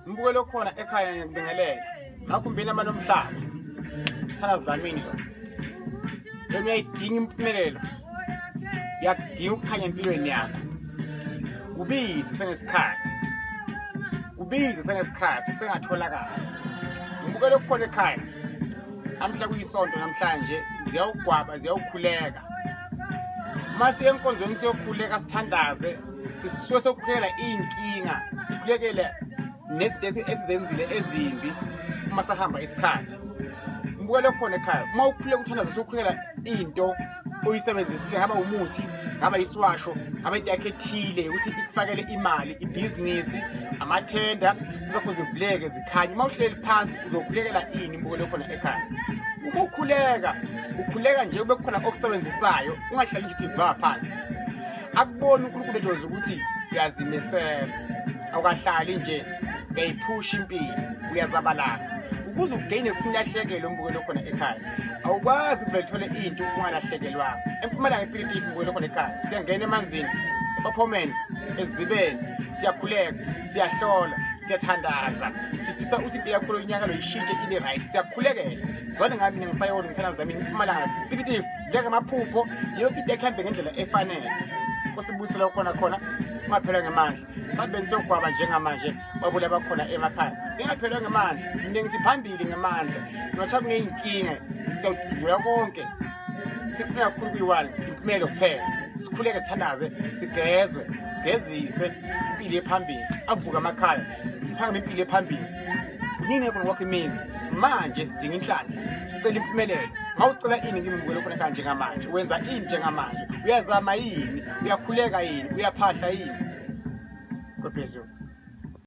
Mbukelo khona ekhaya ngiyakubingelela. Ngakhumbini amanomhlaba. Thana Dlamini lo. Wena uyayidinga impumelelo. Uyakudinga ukukhanya empilweni yakho. Kubize senesikhathi. Kubize senesikhathi kusengatholakala. Mbukelo khona ekhaya. Amhla kuyisonto namhlanje ziyawugwaba ziyawukhuleka. Uma siye enkonzweni siyokhuleka sithandaze sisuke sokukhulekela iy'nkinga sikhulekele nezinto esizenzile ezimbi uma sahamba isikhathi ngibukele khona ekhaya uma ukhuleka uthandaza usukhulekela into oyisebenzisile ngaba umuthi ngaba isiwasho ngaba into yakhe ethile ukuthi ikufakele imali ibhizinisi amathenda zakho zivuleke zikhanye uma uhleli phansi uzokhulekela ini imbukelo khona ekhaya uma ukhuleka ukhuleka nje kube kukhona okusebenzisayo ungahlali nje uthi va phansi akuboni uNkulunkulu entozi ukuthi uyazimisela awukahlali nje uyayiphusha impilo uyazabalaza ukuze ugeyine kufuna ulahlekelwe umbukelo khona ekhaya awukwazi kuvele uthole into ungalahlekelwanga empumalanga ipilitifu umbukelo khona ekhaya siyangena emanzini ebaphomeni ezibeni siyakhuleka siyahlola siyathandaza sifisa ukuthi impilo yakho lonyaka lo ishintshe ibe right siyakhulekela zwane ngami mina ngisayona ngithandaza nami impumalanga ipilitifu ngeke amaphupho yonke into ekuhambe ngendlela efanele kusibusela khona khona ungaphela ngemandla sabe siyogwaba njengamanje babula bakhona emakhaya ngingaphelwa ngemandla mina ngithi phambili ngemandla ngathiwa kuney'nkinga siyodlula konke sikufuna kakhulu kuyi-one impumelo kuphela sikhuleke sithandaze sigezwe sigezise impilo ephambili avuke amakhaya iphakame impilo ephambili kuningi khona kwakho imizi manje sidinga inhlanhla sicela impumelelo ngawucela ini kimi mbukelo khona ekhaya njengamanje wenza ini njengamanje uyazama yini uyakhuleka yini uyaphahla yini kwephezulu.